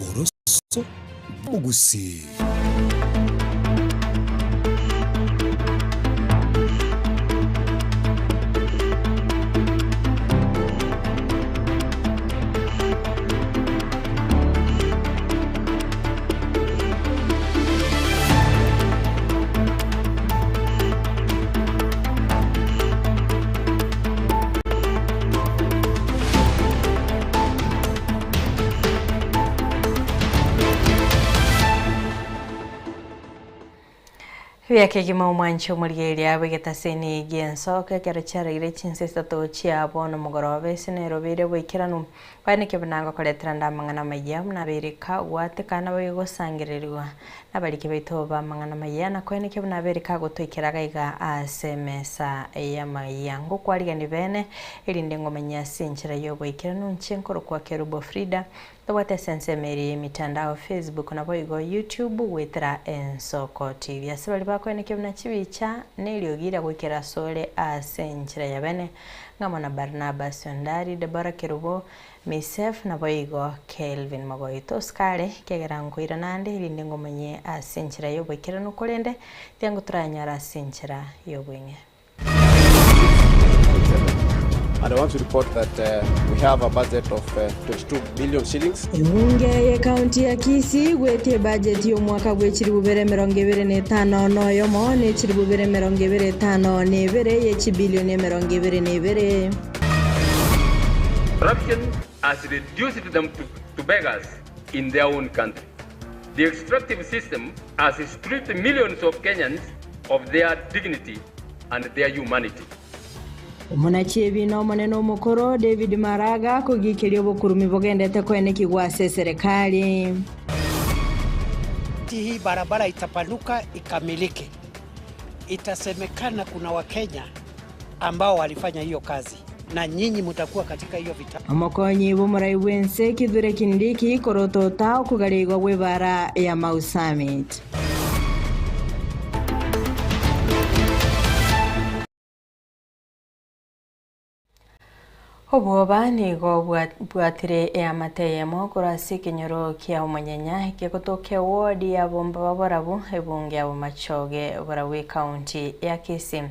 Oboroso bw'omogusii. Buya kegima omwanchi omorigereria bw'egetaseni gi'ensoko ekero chiaraire chinsa isato chia bono mogoroba ase nerobeire boikeranu Kwaye naki buna ngokoretera nde amang'ana amayia, buna abereka gwateka naboigo gosangererigwa nabariki baito b'amang'ana amayia, na kwaye naki buna abereka gotoikera gaiga ase emesa y'amayia. Ngokwarigani beene, erinde ngomanye ase enchera y'oboikeranu inche nkorokwa Kerubo Frida, tobwate ase ensemo eria y'emitandao Facebook naboigo YouTube goetera Ensoko TV. Ase baria bakoenekia buna chibicha na eriogi riagoikera asore ase enchera ya bene, Ng'amo na Barnabas Ondari, Debora Kerubo, Misef, naboigo Kelvin Mogoi. Tosikare, ekiagera nkoirana ande, erinde ngomanyie ase enchera y'oboikeranu, korende tiango toranyare ase enchera y'obweng'e. And I want to report that we have a budget of 22 billion shillings. Ebunge y'Ekaunti ya Kisii gwetia ebajeti y'omwaka bwe chilifu bibere emerongo ebere na etano na oyomo, ne chilifu bibere emerongo ebere etano na ebere ye chibilioni emerongo ebere na ebere. Corruption has reduced them to beggars in their own country. The extractive system has stripped millions of Kenyans of their dignity and their humanity. Omonachi-ebiina omonene omokoro, David Maraga, kogikeria obokurumi bogendete koenekigwa ase eserekari. Hii barabara itapanuka ikamilike, itasemekana kuna Wakenya ambao walifanya hiyo kazi na nyinyi mutakuwa katika hiyo vita. Omokonyi bw'omorai bw'ense Kithure Kindiki korotota okogareigwa gw'ebara ya Mau Summit. Obwoba nigo bwatire eamate eyemo korwa ase ekenyoro kia Omonyenya ekegotoka eward ya Bombaba Borabu ebunge ya Bomachoge Borabu ecounty ya Kisii.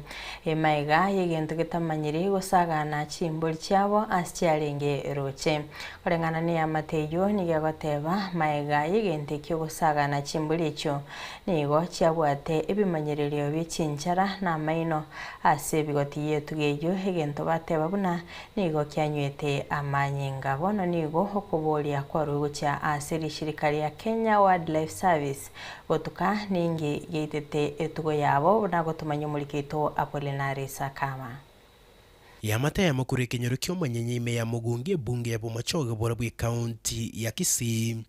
Emaiga y'egento getamanyiri gosagana chimbori chiabo ase chiarenge roche. Koreng'ana neamate eyio nigo egoteba maega y'egento ekio gosagana chimbori echio Nigo chiabwate ebimanyererio bie chinchara na amaino ase ebigoti y'etugo eyio, egento bateba buna nigo kianywete amanyinga. Bono nigo okoboria kwarure gochia ase rishirika ria Kenya Wildlife Service gotuka ninki geitete etugo yabo buna gotomanya omoriki oito Apolinari Sakama. Eamate eyemo korwa ekenyoro ki'omonyenye ime ya Mugunga ebunge ya Bomachoge borabwo ekaunti ya Kisii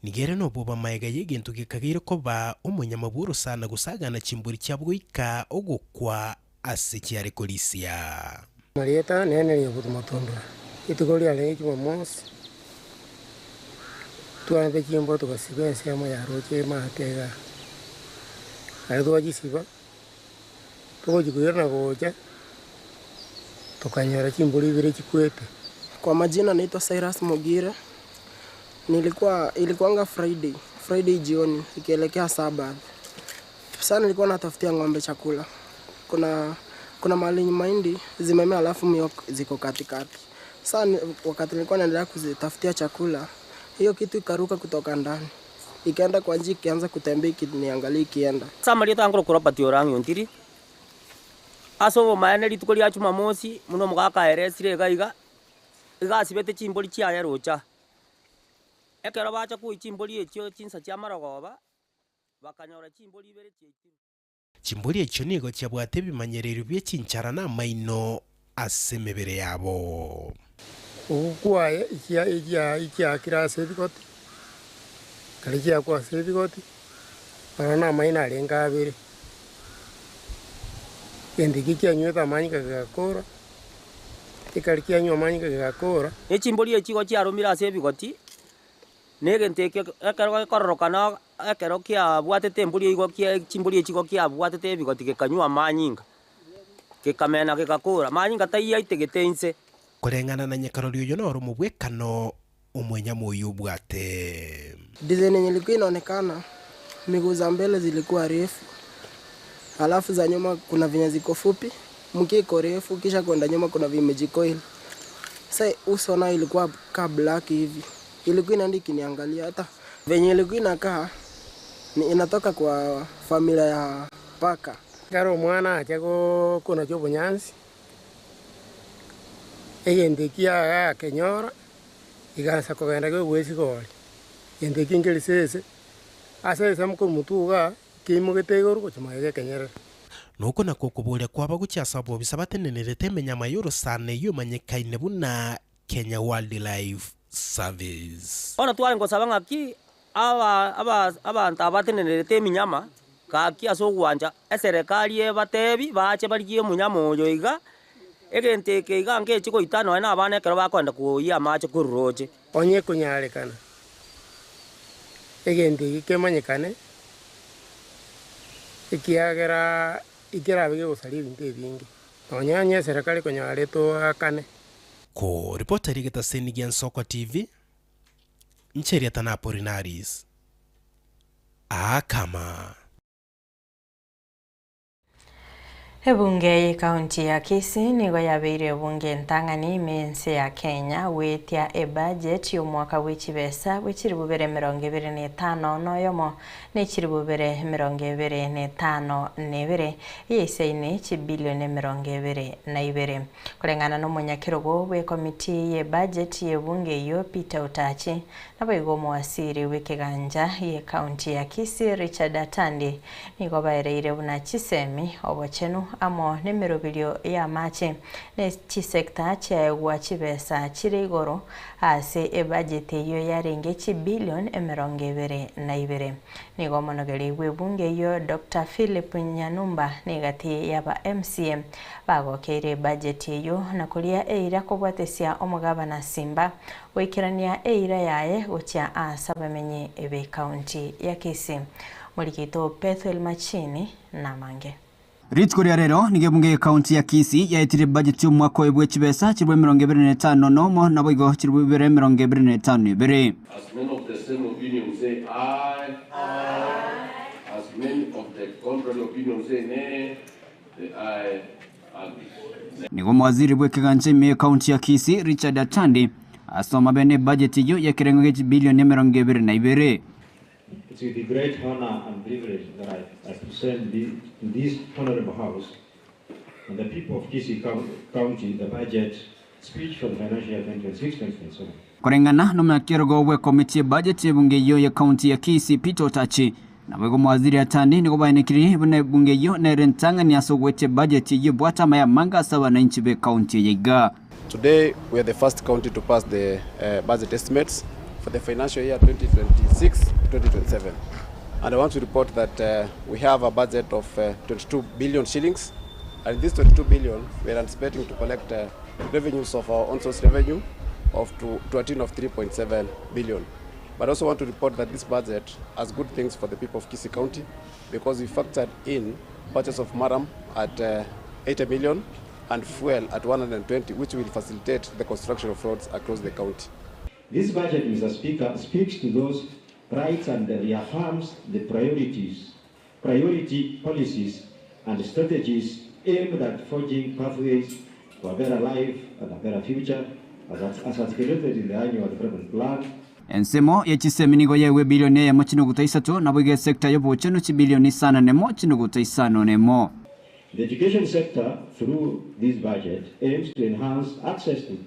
nigo ere nobwoba magega y'egento gekageire koba omonyama bw'orosana gosagana chimbori chiabo goika ogokwa ase chiare korisia. Marieta nene ri'obotu motondoro. Rituko riarenge Jumamosi, twarente chimbwa togasiba ensemo ya roche emate igaa. Ekero twachisiba. Togochia koirana gocha, tokanyora chimbori ibere chikwete. Kwa majina naitwa Cyrus Mogire, nilikuwa ilikuwanga Friday, Friday jioni ikielekea Sabbath. Sasa nilikuwa natafutia ng'ombe chakula. Kuna kuna mahali mahindi zimemea alafu miwa ziko katikati. Sasa wakati nilikuwa naendelea kuzitafutia chakula, hiyo kitu ikaruka kutoka ndani. Ikaenda kwa njia ikianza kutembea ikiniangalia ikienda. Ase amarieta nkorokwa Robert Orang'i Ontiri, ase obomaene rituko ria Jumamosi buna omogaka aeresire iga iga, iga asibete chimbori chiaye rocha. Ekero bacha koiyia chimbori echio chinsa chia marogoba, bakanyora chimbori ibere chiaitirwe. Chimbori echio nigo chiabwate ebimanyererio bie chinchara na amaino ase emebere yabo. Okwo kwaye echiakire ase ebigoti, ekero chiakwa ase ebigoti, bono namaino arenge abere. Egento ekio kianywete amanyinga gegakora, ekero kianywa amanyinga gegakora. Ne chimbori echio igo chiaromire ase ebigoti, na egento ekio ekero gekororokana ekero kiabwatete embori igo kia chimbori echio igo kiabwatete ebigoti gekanywa amanyinga, gekamena gegakora, amanyinga taiyo aitegete inse. Koreng'ana na nyakarori oyo noro omobwekano omwenyama oyio obwate. Design yenye ilikuwa inaonekana, miguu za mbele zilikuwa refu, alafu za nyuma kuna venye ziko fupi, mkia iko refu, kisha kwenda nyuma kuna vimejikoil. Sasa uso nayo ilikuwa ka black hivi, ilikuwa inaenda ikiniangalia. Hata venye ilikuwa inakaa ni inatoka kwa familia ya paka. Karo omwana acha konacha obonyansi, egento eki yakenyora, igansa kogenda kegwesiga oria, egento eki nkeri sese, ase ensemo korwa motwe igaa, keimogete igoro gochia magega ekenyerere. Noko nakwo okoboria kwabo gochia ase obobisa batenenerete emenyama y'orosana eyio emanyekaine buna Kenya Wildlife Service. Bono tware ngosaba ng'aki aba aba abanto aba batenenerete eminyama, gaki ase ogwancha eserekari ebatebi bache barigie omonyama oyo iga, egento eke iga ngechi goita nonye na abana ekero bakoenda koyia amache korwa roche. Onye ekonyarekana, egento eke kemanyekane, ekiagera ekerabe kegosaria ebinto ebinge, nonye onye eserekari ekonyara etoakane. Ko ripota ria egetaseni gia Nsoko TV, inche erieta na Apolinaris Aakama. Ebunge y'Ekaunti ya Kisii nigo yabeire ebunge entang'ani ime y'ense ya Kenya goetia ebudget y'omwaka bwe chibesa bwe chilifu bibere emerongo ebere na etano na oyomo ne chilifu bibere emerongo ebere na etano na ebere eyeisaine chibilioni emerongo ebere na ibere. Koreng'ana nomonyakerogo bw'ekomiti y'ebudget y'ebunge eyio Peter Otachi Naboigo omowasiri bw'ekeganja gi'ecounty ya Kisii Richard Atandi nigo baereire buna chisemi, obochenu amo nemeroberio y'amache ne chisector chiaegwa chibesa chire igoro ase ebudget eyio yarenge chibillion 22. Nigo omonogeri bw'ebunge eyio Doctor Philip Nyanumba negati y'aba MCA bagokeire ebudget eyio na koria eira kobwatesia omogabana Simba Goikerania eira yaye gochia aase abamenyi b'ecounty ya Kisii. Morikito Bethuel Machini namange. Rituko ria rero nigo ebunge y'ecounty ya Kisii yaetire ebudget y'omwaka oyo bw'echibesa chilifu 21 naboigo chilifu 2052. As many of the same opinion say aye. As many of the contrary opinion say nay. The ayes have it. Nigo omowaziri bw'ekegancha ime y'ecounty ya Kisii Richard Atandi asoma bene ebudget eyio y'ekerengo gie chibilioni 22. It's with great honor and privilege that I, I present the, to this honorable house and the people of Kisii County the budget speech for the financial year 2026-2027. Koreng'ana nomonyakerogo bw'ekomiti y'ebudget y'ebunge eyio y'ecounty ya Kisii Peter Otachi, Naboigo Omowaziri Atandi nigo baenekirie buna ebunge eyio nere entang'ani ase ogoetia ebudget eyio ebwate amaya amange ase abananchi b'ecounty eye iga. Today we are the first county to pass the budget estimates for the financial year 2026-2027 and I want to report that we have a budget of 22 billion shillings and this 22 billion we are anticipating to collect revenues of our own source revenue of to, to a tune of 3.7 billion. But I also want to report that this budget has good things for the people of Kisii County because we factored in purchase of murram at 80 million and fuel at 120, which will facilitate the construction of roads across the county. This budget, Mr. Speaker, speaks to those rights and reaffirms the priorities, priority policies and strategies aimed at forging pathways to a better life and a better future as, as articulated in the annual development plan. Ensemo ye chisemi nigo yaegwe ebilioni eyemo chinuguta isato, naboigo esecta y'obochenu chibilioni isano nemo chinuguta isano nemo. The education sector, through this budget, aims to enhance access to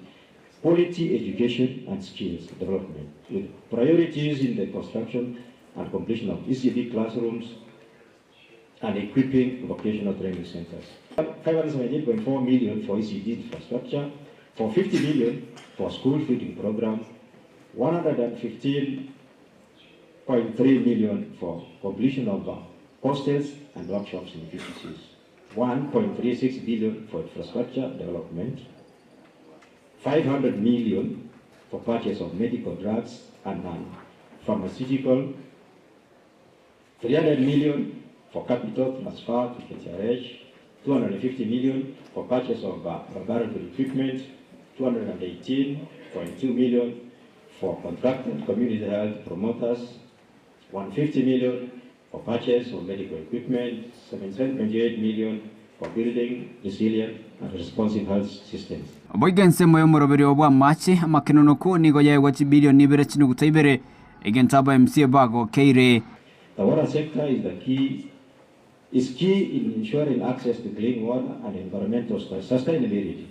quality education and skills development, with priorities in the construction and completion of ECD classrooms and equipping vocational training centers. 578.4 million for ECD infrastructure, 450 million for school feeding program, 115.3 million for completion of hostels and workshops in VTCs, 1.36 billion for infrastructure development, 500 million for purchase of medical drugs and non-pharmaceutical, 300 million for capital transfer to KTRH, 250 million for purchase of laboratory equipment, 218.2 million for contracted community health promoters, 150 million for purchase of medical equipment, 728 million for building resilient and responsive health systems. Boigo ensemo y'omoroberio bw'amache amakenonoku nigo yaegwa chibilioni ibere chinuguta ibere, egento aba MCA bagokeire. The water sector is the key is key in ensuring access to clean water and environmental sustainability,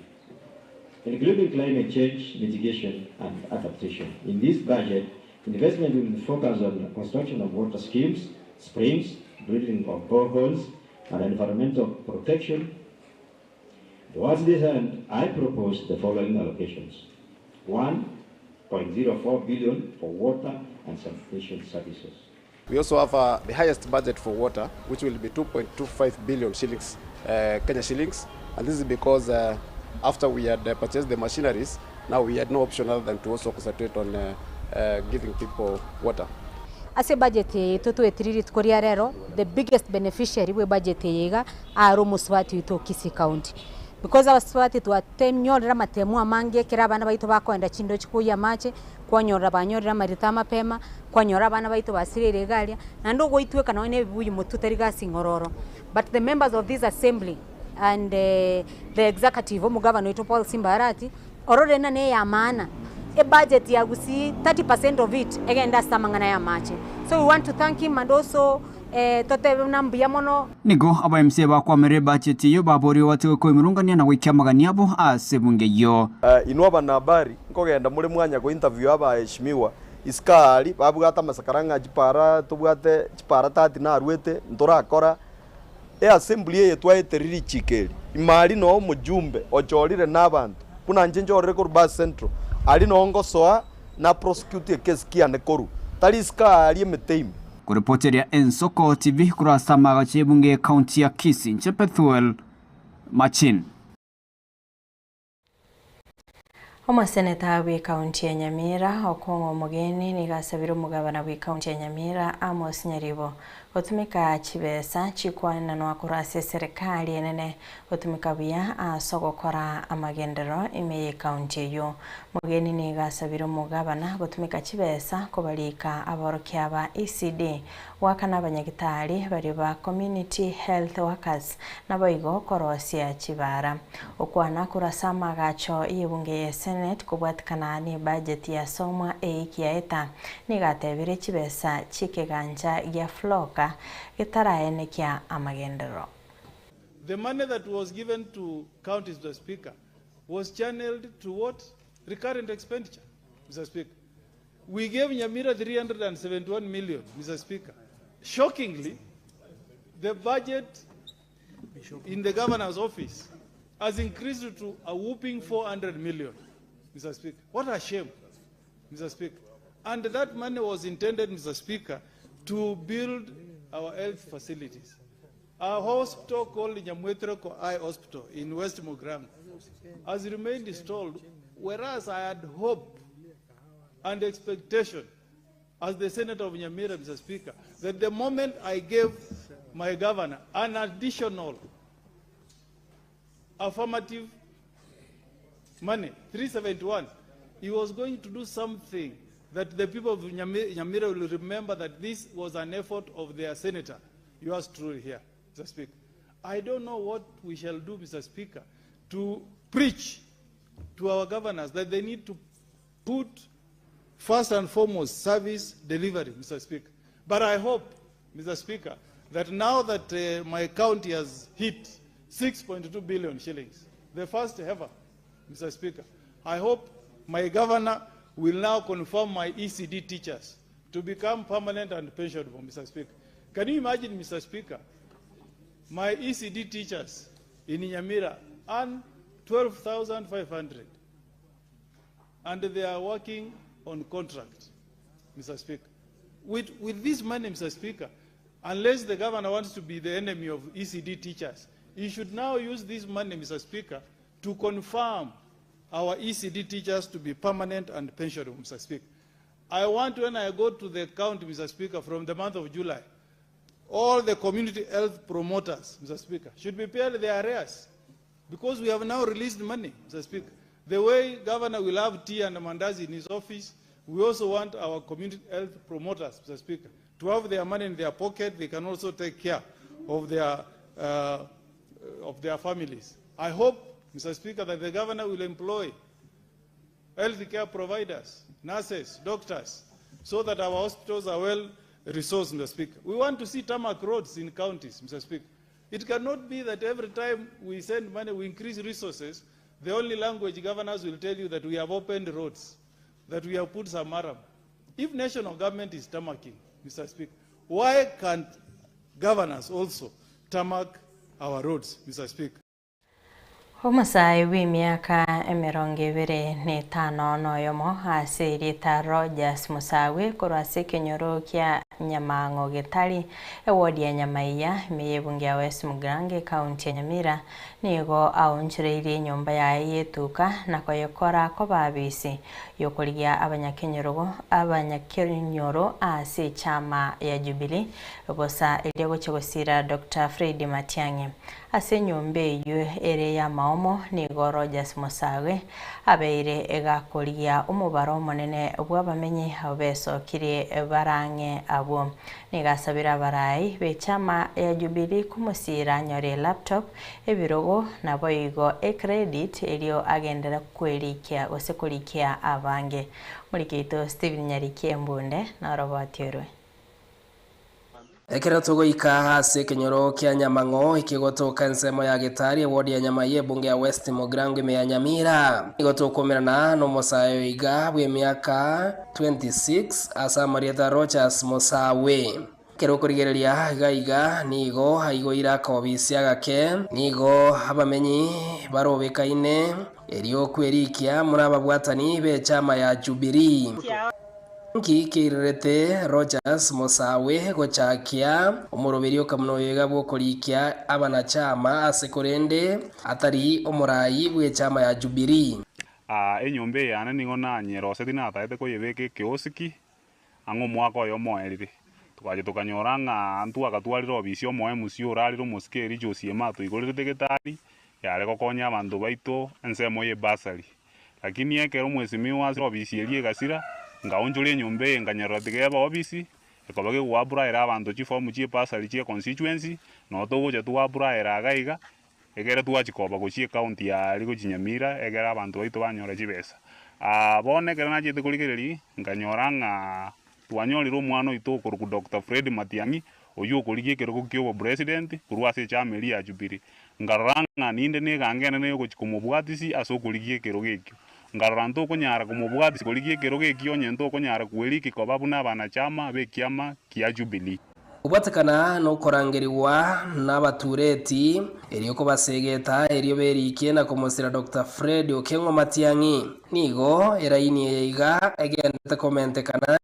including climate change mitigation and adaptation. In this budget, investment will focus on construction of water schemes, springs, drilling of boreholes, and environmental protection. Towards this end, I propose the following allocations. 1.04 billion for water and sanitation services. We also have the highest budget for water, which will be 2.25 billion shillings, Kenya shillings. And this is because after we had purchased the machineries, now we had no option other than to also concentrate on giving people water. Ase budget eye yaito twetire rituko ria rero, the biggest beneficiary bwe budget eye iga are omosubati oito o Kisii County. Because abasubati twatenyorire amatemo amange ekero abana baito bakoenda chindochi koiyia amache, kwanyorora banyorire amarita mapema, kwanyora abana baito basireire iga aria, naende ogoitweka nonye na ebibuyu motwe tari gasi ng'ororo. But the members of this assembly and the executive omogavana oito Paul Simba Arati, orore ng'a na eya maana, ebudget ya Gusii 30% of it egende ase amang'ana ya amache. So we want to thank him and also totebe buna mbuya mono. Nigo aba MCA bakwamera ebudget eyio baborigwe batige koimurungania na goikia amagani abo ase ebunge eyio. Inwe abanahabari, nkogenda more mwanya go interview abaheshimiwa isiko aria babwate amasakara ng'a chipara tobwate chipara tati narwete ntorakora. Eassembly eye twaeterire richiko eri, ime aria noo omojumbe ochorire nabanto, buna inche nchorire korwa Bas Central, aria noo ngosoa na prosecute ekesi kiane korwa, tari isiko aria emete ime. Koripoteria Ensoko TV korwa ase amaagacho y'ebunge y'Ekaunti ya Kisii, inche Pethuel Machin. Omoseneta bw'ekaunti ya Nyamira, Okong'o Omogeni nigo asabire omogabana bw'ekaunti ya Nyamira, Amos Nyaribo, gotumeka chibesa chikwananwa korwa ase eserekari enene gotumeka buya ase ogokora amagenderero ime y'ekaunti eyio. Mogeni nigo asabire omogabana gotumeka chibesa kobarika aborokia ba ECD, goakana abanyagitari baria ba Community Health Workers Naboigo korosia chibara. Okwana korwa ase amagacho y'ebunge ye Senate kobwatikana ne budget yasomwa eiki yaeta, nigo atebire chibesa chi'ekegancha gia Floka getaraenekia amagenderero. The money that was given to counties, Mr. Speaker, was channeled to what? Recurrent expenditure, Mr. Speaker. We gave Nyamira 371 million, Mr. Speaker. Shockingly, the budget in the governor's office has increased to a whopping 400 million, Mr. Speaker. What a shame, Mr. Speaker. And that money was intended, Mr. Speaker, to build our health facilities. A hospital called Nyamwetreko Eye Hospital in West Mugirango has remained stalled, whereas I had hope and expectation as the Senator of Nyamira, Mr. Speaker, that the moment I gave my governor an additional affirmative money, 371, he was going to do something that the people of Nyamira will remember that this was an effort of their senator. Yours truly here, Mr. Speaker. I don't know what we shall do, Mr. Speaker, to preach to our governors that they need to put first and foremost service delivery, Mr. Speaker. But I hope, Mr. Speaker, that now that my county has hit 6.2 billion shillings, the first ever, Mr. Speaker, I hope my governor will now confirm my ECD teachers to become permanent and pensionable, Mr. Speaker. Can you imagine, Mr. Speaker, my ECD teachers in Nyamira earn 12,500 and they are working on contract, Mr. Speaker. With this money, Mr. Speaker, unless the governor wants to be the enemy of ECD teachers, he should now use this money, Mr. Speaker, to confirm our ECD teachers to be permanent and pensionable, Mr. Speaker. I want, when I go to the county, Mr. Speaker, from the month of July, all the community health promoters, Mr. Speaker, should be paid their arrears, because we have now released money, Mr. Speaker. The way governor will have tea and mandazi in his office, We also want our community health promoters, Mr. Speaker, to have their money in their pocket. They can also take care of their, uh, of their families. I hope, Mr. Speaker, that the governor will employ health care providers, nurses, doctors, so that our hospitals are well resourced, Mr. Speaker. We want to see tarmac roads in counties, Mr. Speaker. It cannot be that every time we send money, we increase resources. The only language governors will tell you that we have opened roads, that we have put some murram. If national government is tarmacking, Mr. Speaker, why can't governors also tarmac our roads, Mr. Speaker? Omosae bw'emiaka 25 noyomo ase erieta Rogers Musawe korwa ase ekenyoro kia Nyamang'o Getari ewodi ya Nyamaiya ime y'ebunge ya West Mugirango ekaunti ya Nyamira nigo aonchoreirie enyomba yaye y'etuka na koyekora koba abisi yokorigia abanyakenyoro abanyakenyoro ase echama ya Jubilee bosa eria gochia gosira Dr. Fred Matiang'i. Ase enyomba eywo ere y'amaomo nigo Rogers Musawe abeire egakorigia omobaro omonene bw'abamenyi abo besokirie barang'e abwo. Nigo asabire abarai b'echama ya Jubilee komosira anyore elaptop, ebirogo naboigo ecredit erio agendere kwerikia gose korikia abange. Morikeito Stephen Nyariki Embunde noroboti orwe. Ekero togoika ase ekenyoro kia Nyamang'o ekegotoka ensemo ya Getari ewodi ya Nyamaiya ebunge ya West Mugirango ime ya Nyamira, nigo tokomerana nomosae oiga bw'emiaka 26 ase amarieta Rogers Musawe. Ekero okorigereria iga iga nigo aigoire akobisi agake, nigo abamenyi barobekaine erio kwerikia muri ababwatani b'echama ya Jubilee. Nki keirerete Rogers Musawe gochakia omoroberio okamuna oyo iga bw'okorikia abanachama ase korende atari omorai bw'echama ya Jubilee. Aa, enyomba eye yane nigo nanyerosetie nataete koyebeka ekeosiki, ang'e omwaka oyomo oerire. Togacha tokanyora ng'a ntwagatwarire obisi omoemusi orarire omosike eria Josiema atoigorerete getari, yare gokonya abanto baito ensemo y'ebasari. Lakini ekero omwesimiwa ase obisi eria egasira, nkaonchoria enyomba eye nkanyerora tiga ebe obisi, ekoba gegoapplyera abanto chifomu chi'ebasari chie constituency, noo togocha twapplyera iga iga, Ekere twachia koba gochia ecounty ya aria gochia Nyamira, ekere abanto baito banyora chibesa. Bono ekero nachete korigereria, nkanyora ng'a twanyorire omwana oito okorokwa Doctor Fred Matiang'i, oyio okorigia ekerogo kia obopresident korwa ase echama eria ya Jubilee. Nkarora ng'a ninde na egango enene yogochia komobwatisia ase okorigia ekerogo ekio. Nkarora ntokonyara komobwatisia korigia ekerogo ekio onye ntokonyara kweriki koba buna abanachama b'ekiama kia Jubilee. Kobwatekana nokorangerigwa nabatureti, erio kobasegeta erio berikie na komosira Doctor Fred Okeng'o Matiang'i. Nigo eraini eye iga egenderete komentekana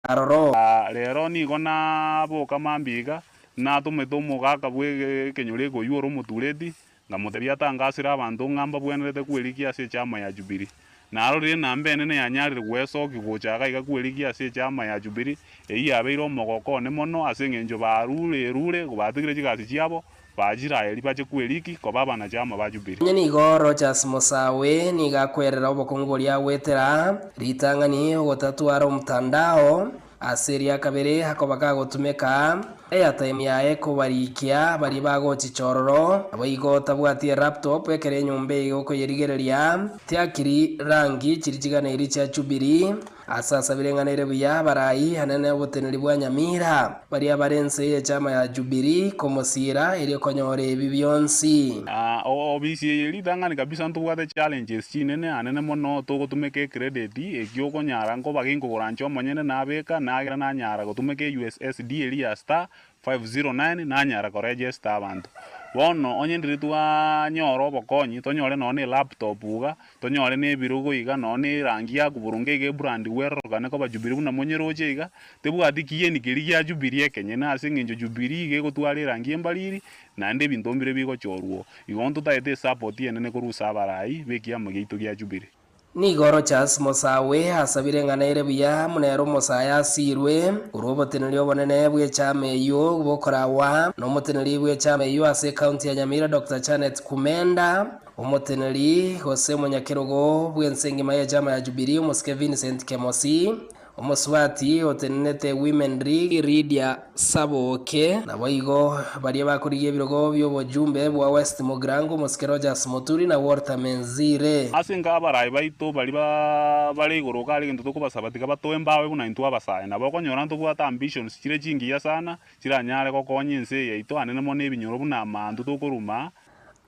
aroro. Rero nigo naboka mambia iga, natomete omogaka bw'ekenyoro eke oyio ore omotureti, Nkamotebia atangasire abanto ng'a mbabwenerete kwerigia ase echama ya Jubili. Narorire enamba enene yanyarire gwesokia gocha iga iga kwerigia ase echama ya Jubili, eyio yabeire omogoko one mono ase engencho barure erure, batigire chigasi chiabo, bachire aye ribache kweriki koba abanachama ba Jubili. Onye nigo Rogers Musawe nigo akwerera obokong'u boria agwetera, ritang'ani ogotatwara omtandao, Ase eria kabere akoba kagotumeka airtime yaye kobarikia baria bagochicha ororo. Naboigo tabwati elaptop ekero enyomba eye okoyerigereria tiakiri rangi chiri chiganeiri chia Jubilee. Ase asabire ng'a nere buya abarai anene oboteneri bwa Nyamira baria bare ense y'echama ya Jubilee komosiira erio konyora ebi bionsi. Obisi eye ritang'ani kabisa ntobwate challenges chinene anene mono togotumeka ecredit ekio okonyara nkoba ginkogora inche omonyene nabeka nagera nanyara gotumeka eussd eria ya star 509 nanyara koregister abanto. Bono onye ndiri twanyora obokonyi tonyore nonye na elaptop iga Tonyore nebirogo iga, nonya nerangi ya koboronge iga ebrand bwerorokane koba Jubilee buna monyeroche iga, tebwati kieni keria gia Jubilee ekenyene ase eng'encho Jubilee iga egotwara erangi embariri, naende ebinto mbire bigochorwa oo. Igo ntotaete esupport enene korwa ase abarai b'ekiama giaito gia Jubilee. Nigo Rochas Mosawe asabire ng'a nere buya buna ere omosae asirwe korwa oboteneri obonene bw'echama eyio bokoragwa nomoteneri bw'echama eyio ase ekaunti ya Nyamira Doctor Janet Kumenda. Omoteneri gose omonyakerogo bw'ense engima y'echama ya Jubilee omosike Vincent Kemosi, omosubati otenenete Women League Lydia Saboke, naboigo baria bakorigia ebirogo bi'obojumbe bwa West Mugirango omosike Rogers Muturi na Walter Menzire. Ase enka abarai baito baria bare igoro iga are egento tokobasaba tiga batoe embawe buna intwe abasae. Nabo okonyora ntobwate ambitions chire chingiya sana, chiranyare gokonya ense eye yaito anene mono ebinyoro buna amaanto tokoruma.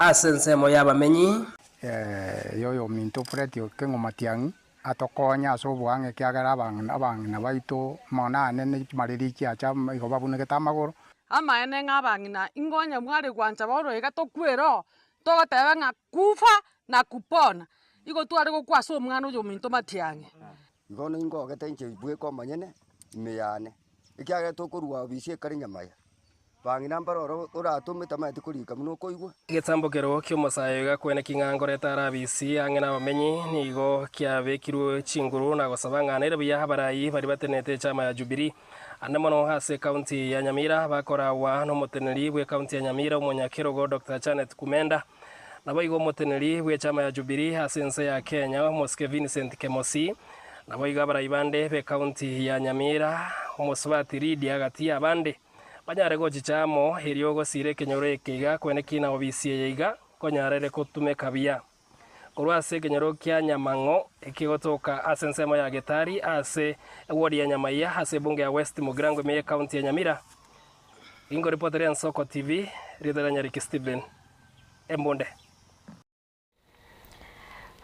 Ase ensemo y'abamenyi. Yoyominto Fred Okeng'o Matiang'i atokonye ase oboang'e ekiagera abang'ina baito mono aane ne chimareri chiacha igo babunegete amagoro. Amaene ng'a abang'ina ingo onye mware gwancha bono iga tokwere oo, togoteba ng'a kufa na kupona, igo tware gokwa ase omwana oyo ominto Matiang'i. Igo ningogete inche bweka omonyene ime yane, ekiagera tokorua obisi ekare nyamaya. Bang'ina mbare oro oratome tamaeti korika buna okoigwa. Egetambo kero ki'omosae oyo gakweneki ng'a ngoreta arabisi ang'e nabamenyi, nigo kiabekirwe chinguru na gosaba ng'a nere buya abarai baria batenenete echama ya Jubilee ande mono ase ekaunti ya Nyamira bakoragwa nomoteneneri bw'ekaunti ya Nyamira omonyakerogo Doctor Janet Kumenda Naboigo omoteneneri bw'echama ya Jubilee ase ense ya Kenya, omosike Vincent Kemosi, naboigo abarai bande b'ekaunti ya Nyamira, omosubati Lydia gati y'abande, banyare gochicha amo erio gosiira ekenyoro eke iga kwene kina obisi eye iga konyarere kotumeka buya. Korwa ase ekenyoro kia Nyamang'o ekegotoka ase ensemo ya Getari ase eward ya Nyamaiya ase ebunge ya West Mugirango ime y'ekaunti ya Nyamira, Ingoripotera Ensoko TV, rieta ria Nyariki Stephen. Embunde.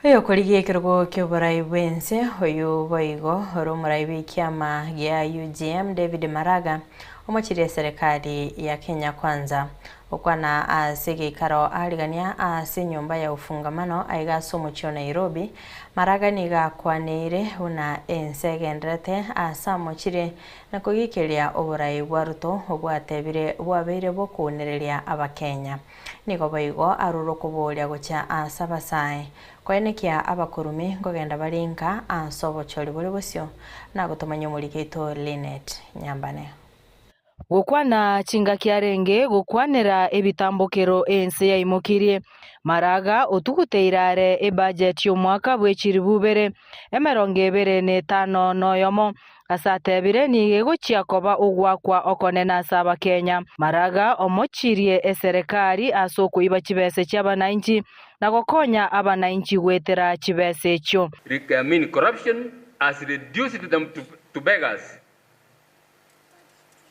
Oyokorigia ekerogo ki'oborai bw'ense, oyio boigo ore omorai bw'ekiama gia UGM David Maraga, omochirie eserekari ya Kenya Kwanza. Gokwana ase egeikaro arigania ase enyomba ya ufungamano aiga ase omochie o Nairobi, Maraga nigo akwaneire buna ense egenderete ase amochirie na kogikeria oborai bwa Ruto obwatebire bwabeire bokounereria abakenya. Nigo boigo arure okoboria gochia aase abasae, koenekia abakorumi nkogenda bare inka aase obochori bore bosio, na gotomanya omoriki oito Linet Nyambane. Gokwana chingaki arenge gokwanera ebitambokero ense yaimokirie, Maraga otuguteire are ebudget y'omwaka bwe chilifu ibere, emerongo ebere na etano na oyomo, Ase atebire, nigo egochia koba ogoakwa okonene ase Abakenya. Maraga omochirie eserekari ase okoiba chibese chi'abanainchi na gokonya abanainchi goetera chibese echio. I mean corruption has reduced them to beggars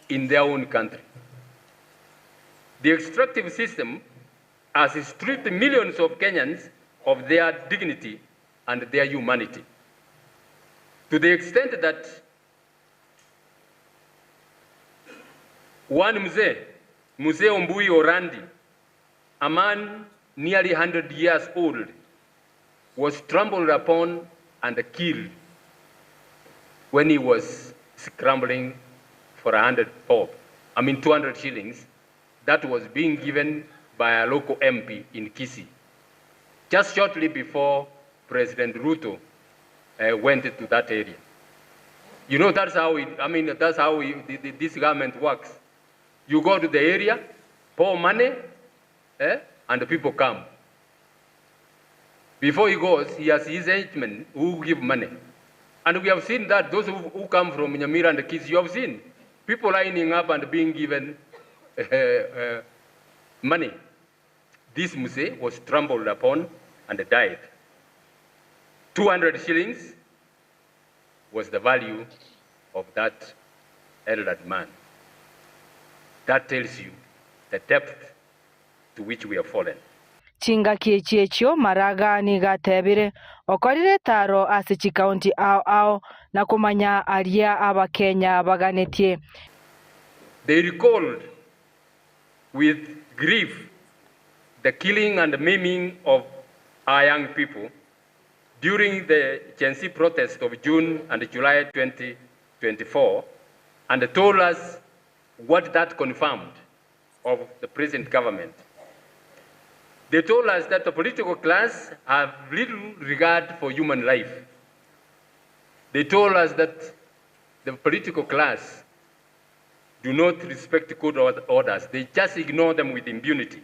in their own country. The extractive system has stripped millions of Kenyans of their dignity and their humanity to the extent that one mzee, Mzee Ombui Orandi, a man nearly 100 years old, was trampled upon and killed when he was scrambling for 100 bob, I mean 200 shillings, that was being given by a local MP in Kisii, just shortly before President Ruto uh, went to that area. You know, that's how, it, I mean, that's how it, this government works. You go to the area, pour money, eh, and the people come. Before he goes, he has his henchmen who give money. And we have seen that those who, who come from Nyamira and the kids, you have seen people lining up and being given money. This Muse was trampled upon and died. 200 shillings was the value of that elderly man. That tells you the depth to which we have fallen. Chingaki echi echio Maraga nigo atebire, Okorire etaro ase chikaunti ao ao na komanya aria Abakenya baganetie. They recalled with grief the killing and maiming of our young people during the Gen Z protest of June and July 2024 and told us what that confirmed of the present government. They told us that the political class have little regard for human life. They told us that the political class do not respect court orders. They just ignore them with impunity.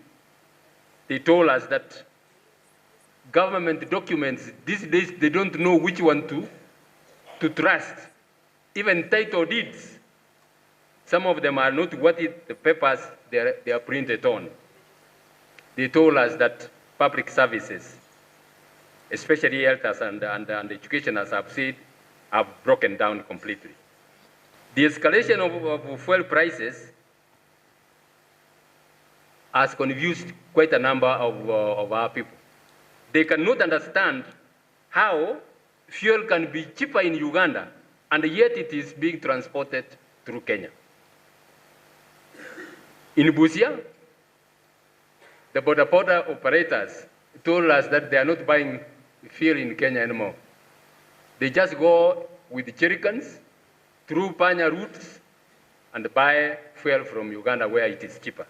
They told us that Government documents, these days they don't know which one to, to trust. Even title deeds, some of them are not what it, the papers they are, they are printed on. They told us that public services, especially health and, and, and education, as I've said, have broken down completely. The escalation of, of fuel prices has confused quite a number of, uh, of our people. They cannot understand how fuel can be cheaper in Uganda and yet it is being transported through Kenya. In Busia, the border border operators told us that they are not buying fuel in Kenya anymore. They just go with jerrycans through Panya routes and buy fuel from Uganda where it is cheaper.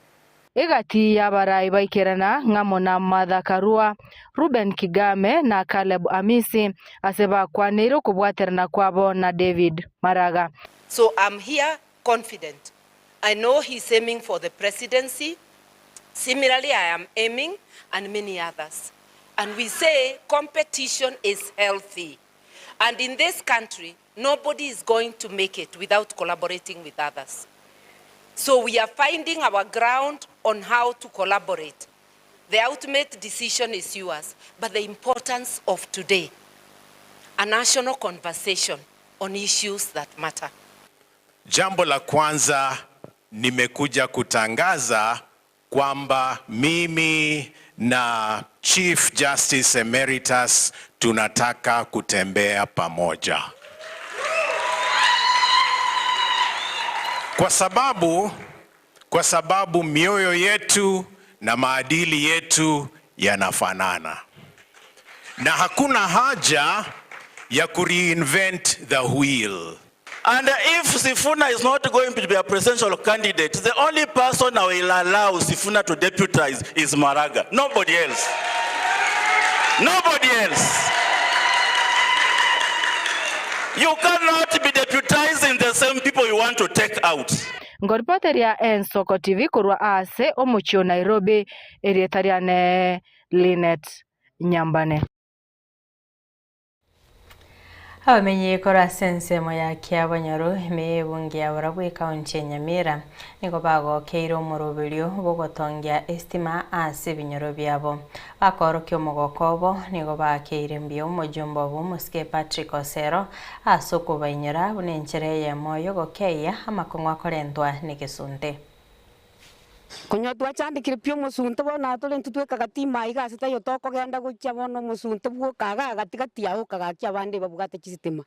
Egati y'abarai baikerana ng'amo na Martha Karua, Ruben Kigame na Caleb Amisi ase bakwaneire okobwaterana kwabo na David Maraga. So I'm here confident. I know he's aiming for the presidency. Similarly, I am aiming, and many others. And we say competition is healthy. And in this country, nobody is going to make it without collaborating with others. So we are finding our ground on how to collaborate. The ultimate decision is yours, but the importance of today, a national conversation on issues that matter. Jambo la kwanza nimekuja kutangaza kwamba mimi na Chief Justice Emeritus tunataka kutembea pamoja. Kwa sababu kwa sababu mioyo yetu na maadili yetu yanafanana. Na hakuna haja ya kureinvent the wheel. And if Sifuna is not going to be a presidential candidate, the only person I will allow Sifuna to deputize is Maraga. Nobody else. Nobody else. You cannot be deputizing the same people you want to take out. Ngoripoteria Ensoko TV korwa ase omochie o Nairobi erieta riane Linet Nyambane. Abamenyi korwa ase ensemo ya Kiabonyoru ime y'ebunge ya Borabu ekaunti ya Nyamira nigo bagokeire omoroberio bogotongia estima ase ebinyoro biabo. Bakorokia omogoko obo nigo bakeire mbuya omojumbe obo omosike Patrick Osero ase okobainyora buna enchera eyemo yogokeia amakong'u akorentwa na egesunte. Konya twachandikire pi omosunte bono atore intwe twekaga tima iga ase taiyo tokogenda gochia bono omosunte bwoka iga gatigati ago okagakia abande babwate chisitima.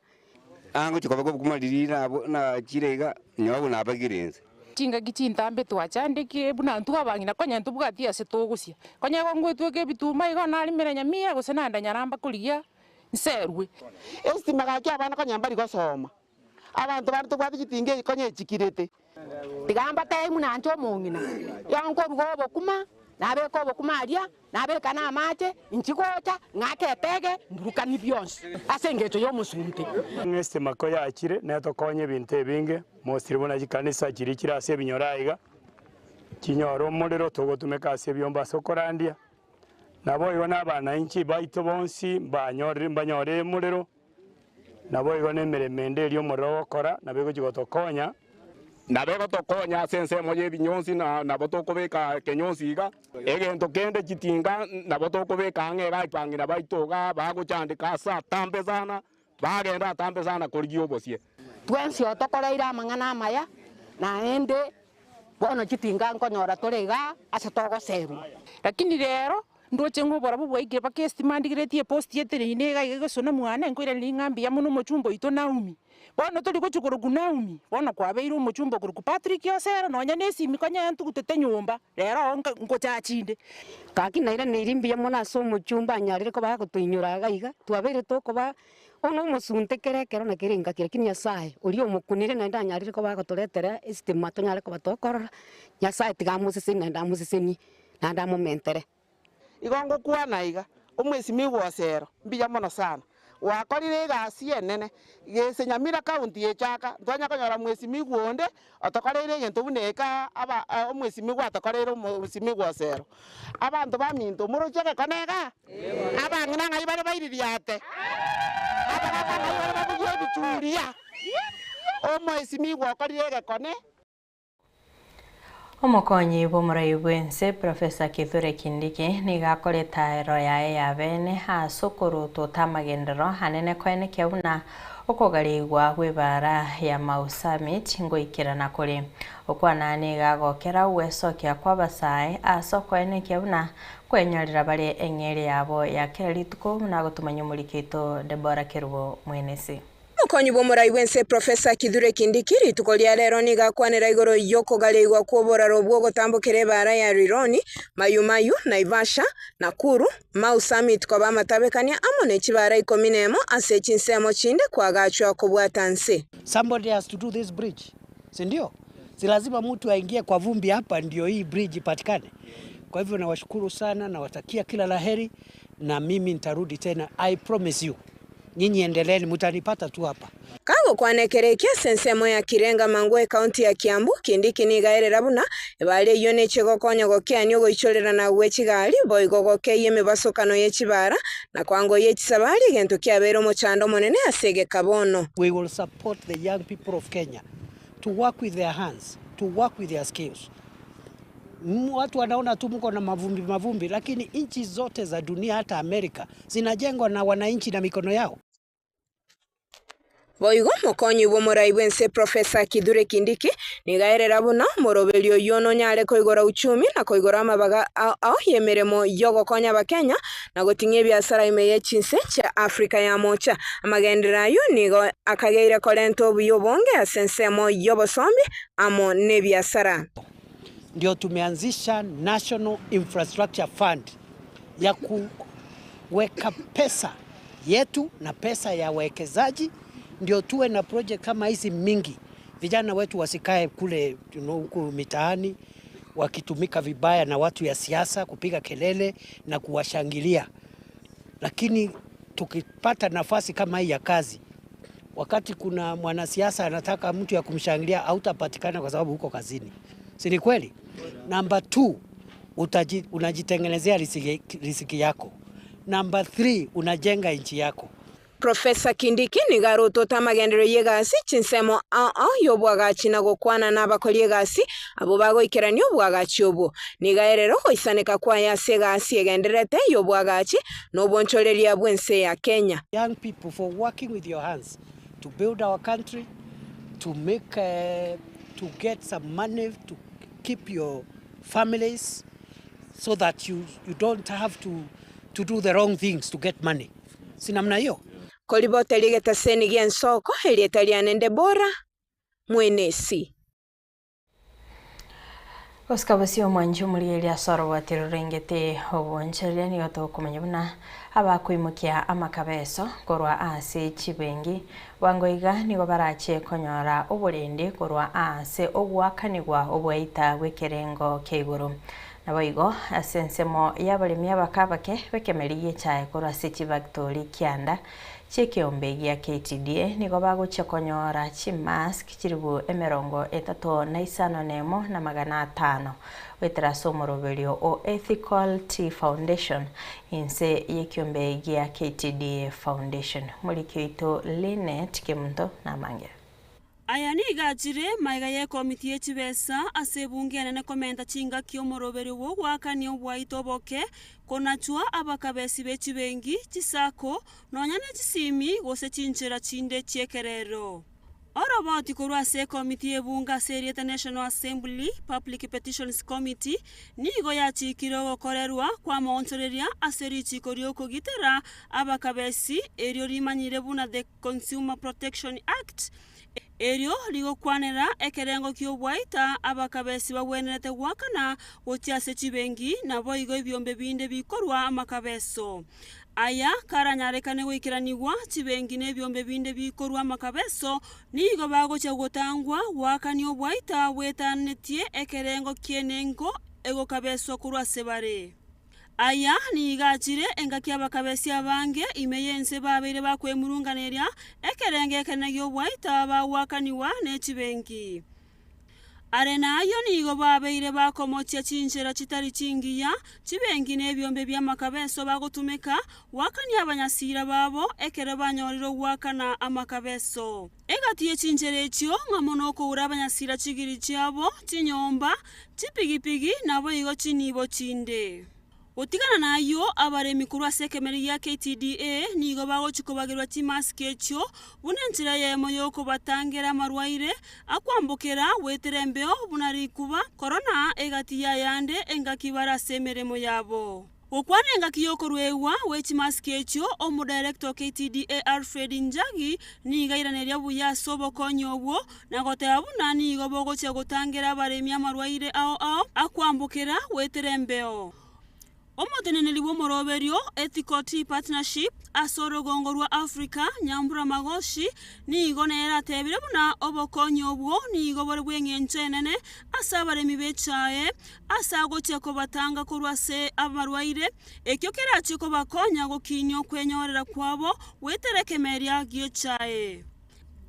Angochia koba kobukumariri nabo nachire iga nyowe abwo nabagire inse. Chingaki chintambe twachandikire buna intwe abang'ina konya ntobwati ase togosia. Konya igo ngoetweka ebituma igo narimera nyamira gose naenda nyaramba korigia nserwe. Estima gaki abana konya mbari gosoma. Abanto bari tobwate chitinga echi konya echikirete. Tiga mbatebie buna inche omong'ina, igo nkoruga obokima, nabeka obokima aria, nabeka na amache, inchi gocha, ng'ake etege, mburukani bionsi, ase eng'encho ya omosunte. Ng'a estima koyachire, netokonye ebinto ebinge, mostly buna chikanisa chiria chire ase ebinyoro aiga, chinyore omorero togotumeka ase ebiomba ase okorandia, nabo igo na abananchi baito bonsi mbanyorire mbanyore omorero, nabo igo na emeremo ende eria omorero ogokora, nabo egochi gotokonya. Nabo egotokonya ase ensemo ya ebinyonsi na nabo tokobeka ekenyonsi iga, egento kende chitinga nabo tokobeka ang'e iga bang'ina baito iga bagochandeka ase atambe sana, bagenda atambe sana korigia obosie. Twensi otokoreire amang'ana amaya, naende bono chitinga nkonyora tore iga ase togoserwa. Lakini rero, ndoche ng'a oborobwo bwaikire mpaka estima ndigeretie epost eteneine iga iga egosona mwane, nkoiraneria ng'a mbuya mono omochumba oito Naomi. Bono tori gochia korokwa Naomi, bono kwabeire omochumba okorokwa Patrick Osero, nonya na esimi konya ntugutete nyomba, rero oo nka ngochachinde. Gaki nairaneirie mbuya mono ase omochumba anyarire koba agotoinyora iga iga, twabeire tokoba bono omosunte kera ekero na kera engaki, lakini Nyasaye oria omokunire naende anyarire koba agotoretera estima tonyare koba tokorora, Nyasaye tiga amosesenie naende amosesenie, naende amomentere. Igo ngokwana iga, omwesimigwa Osero, mbuya mono sana. Gwakorire egasi enene, gese Nyamira county echaka, ntwanya konyora mwesimigwa onde otokoreire egento buna eke aba omwesimigwa atokoreire omwesimigwa Osero. Abanto baminto moroche egekone igaa? Abang'ina ng'ai bare baiririate? Abagaka ng'ai bare babugie ebichuria? Omwesimigwa okorire egekone. Omokonyi bw'omorai bw'ense Professor Kithure Kindiki nigo akoreta ero yaye ya bene ase okorotota amagenderero anene koenekia buna okogarigwa gw'ebara ya Mau Summit ngoikerana kore. Okwana nigo agokera ogwesokia kw'abasae ase okoenekia buna kwenyorera bare eng'eria yabo ya kera rituko buna agotomanya omoriki oito Deborah Kerubo Mwenesi. Omokonyi bw'omorai bw'ense Professor Kithure Kindiki rituko ria rero nigo akwanera igoro y'okogareigwa kw'oboraro bw'ogotambokera ebaara ya Rironi, Mayu Mayu, Naivasha, Nakuru, Mau Summit koba amatabekania amo ne chibaara ikomi nemo ase chinsemo chinde koagachwa kobwata nse. Somebody has to do this bridge, si ndio? Si lazima mtu aingie kwa vumbi hapa ndio hii bridge ipatikane. Kwa hivyo nawashukuru sana, nawatakia kila la heri, na mimi nitarudi tena, I promise you. Nyinyi endeleeni, mtanipata tu hapa. Kagokwana ekero eke ase ensemo ya Kirenga Mangwe ekaunti ya Kiambu, Kindiki nigo aerera buna ebara eyio neche gokonya gokeania ogoichorerana gwe chigari boigo gokeyia emebasokano ye chibara na koangoyia chisabari egento kiabeire omochando omonene ase egeka bono. We will support the young people of Kenya to work with their hands, to work with their skills. Watu wanaona tu mko na mavumbi mavumbi, lakini nchi zote za dunia hata Amerika zinajengwa na wananchi na mikono yao. Boigo mokonyi bw'omorai bw'ense Professor Kithure Kindiki nigo aerera buna omoroberi oyio nonyare koigora uchumi na koigora amabaga ao ao y'emeremo y'ogokonya abakenya na goting'ia ebiasara ime ye chinse chia Africa ya mocha. Amagenderero ayio nigo akageire korenta obuya obonge ase ensemo y'obosombi amo n'ebiasara. Ndio tumeanzisha National Infrastructure Fund ya kuweka pesa yetu na pesa ya wawekezaji, ndio tuwe na project kama hizi mingi, vijana wetu wasikae kule huku mitaani wakitumika vibaya na watu ya siasa kupiga kelele na kuwashangilia. Lakini tukipata nafasi kama hii ya kazi, wakati kuna mwanasiasa anataka mtu ya kumshangilia, hautapatikana kwa sababu huko kazini. Si ni kweli? Namba 2, unajitengenezea riziki yako. Namba 3, unajenga nchi yako. Professor Kindiki nigo arotota amagenderero y'egasi chinsemo ao ao y'obwagachi na gokwana n'abakori egasi abo bagoikerania obwagachi obwo. Nigo aerera ogoisaneka kwaye ase egasi egendererete y'obwagachi na obonchoreria bw'ense ya Kenya. Young people for working with your hands to build our country, to make, to get some money, to keep your families so that you don't have to do the wrong things to get money. Si namna hiyo? Koriboteri getaseni gi'ensoko erieta riane Debora Mwenesi. Gosika bosio omwanchi omorigereria ase oroboti rorengete obonchereria nigo tokomanya buna abakoimokia amakabeso korwa ase chibengi bwango iga nigo barache konyora oborende korwa ase ogwakanigwa obwaita bw'ekerengo kia igoro. Nabo igo ase ensemo y'abaremi abake abake bekemeri gi'echae korwa ase chibactori kianda chi'ekeombe gia KTDA nigo bagochia konyora chimask chiribu emerongo etato na isano nemo na magana atano goetera ase omoroberio o Ethical Tea Foundation inse y'ekeombe gia KTDA Foundation. Moriki oito Linet Kemunto namange. Aya nigo achire maiga y'ekomiti y'echibesa ase ebunge enene komenta chingaki omoroberio bw'ogwakania obwaito oboke konachwa abakabesi b'echibengi chisako nonya na chisimi gose chinchera chinde chiekerero. Oroboti korwa ase ekomiti y'ebunge ase erieta National Assembly Public Petitions Committee nigo yachikire ogokorerwa kwa amaonchoreria ase richiko ri'okogitera abakabesi erio rimanyire buna the Consumer Protection Act erio rigokwanera ekerengo ki'obwaita abakabesi bagwenerete gwakana gochia ase chibengi nabo igo ebiombe binde bikorwa amakabeso. Aya karanyarekane goikeranigwa chibengi na ebiombe binde bikorwa amakabeso nigo bagochia gotangwa gwakania obwaita bwetanetie ekerengo ki'enengo egokabeswa korwa ase bare. Aya nigo achire engaki abakabesi abange ime y'ense babeire bakwemurunganeria ekerengo ekenene gi'obwaita bagwakaniwa ne chibenki. Are nayio nigo babeire bakomochia chinchera chitari chingiya, chibenki na ebiombe bi'amakabeso bagotumeka gwakania abanyasira babo ekero banyorire ogoakana amakabeso. Egati ye chinchera echio ng'amo nokoura abanyasira chigiri chiabo, chinyomba, chipigipigi, naboigo chinibo chinde. Gotigana nayio, abaremi korwa ase ekemeri gia KTDA nigo bagochia kobagerwa chimasiki echio buna enchera eyemo y'okobatangera amarwaire akwambokera goetera embeo buna rikuba, korona, egati y'ayande engaki bare ase emeremo yabo. Gokwana engaki y'okoruegwa gwe chimasiki echio, Omodaerector o KTDA Alfred Njagi nigo airaneria buya ase obokonyi obwo na goteba buna nigo bogochia gotangera abaremi amarwaire ao ao akwambokera goetera embeo. Omoteneneri bw'omoroberio Ethical Tea Partnership ase orogongo rwa Africa Nyambura Magoshi nigo nere atebire buna obokonyi obwo nigo bore bw'eng'encho enene ase abaremi b'echae Ase agochia kobatanga korwa ase abarwaire, ekio kerachie kobakonya gokinia okwenyorera kwabo goetera ekemeria gi'echae.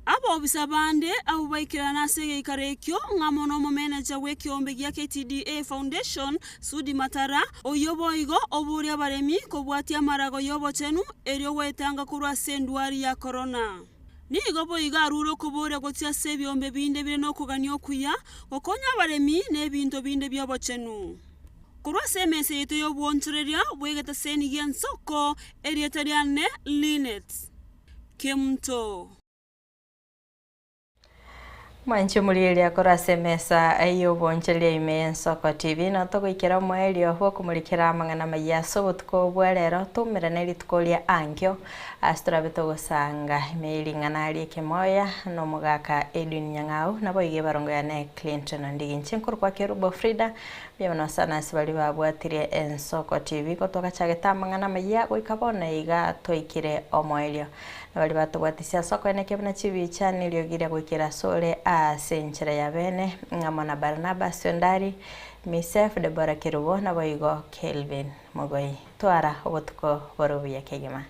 Abobisa bande abwo baikerana ase egeikaro ekio ng'amo nomomeneja bw'ekeombe gia KTDA Foundation, Sudi Matara, oyio boigo oboria abaremi kobwatia amarago y'obochenu erio gwetanga korwa ase endwari ya korona. Nigo boigo arure okoboria gochia ase ebiombe binde bire nokogania okuya, gokonya abaremi na ebinto binde bi'obochenu. Korwa ase emesa yaito y'obwonchoreria bw'egetaseni gi'ensoko, erieta riane Linet. Kemunto. Mwanche omorieria korwa ase emesa y'obonchoreria ime y'Ensoko TV na togoikera omoerio bw'okomorikera amang'ana amayia ase obotuko bwa rero toumerane rituko ria ankio ase torabe togosanga ime y'ering'ana ri'ekemoya na omogaka Edwin Nyang'au naboigo ebarongo yane Clinton Ondigi inche nkorokwa Kerubo Frida mbuya mono sana ase baria babwatirie Ensoko TV ko twagachagete amang'ana amayia goika bono iga twaikire omoerio. Na baria batobwatisia ase okoenekia buna chibicha neriogi riria goikera asore ase enchera ya bene, ng'amo na Barnabas Ondari, Misef Debora Kerubo, naboigo Kelvin Mogoi. Twara obotuko bore obuya kegima.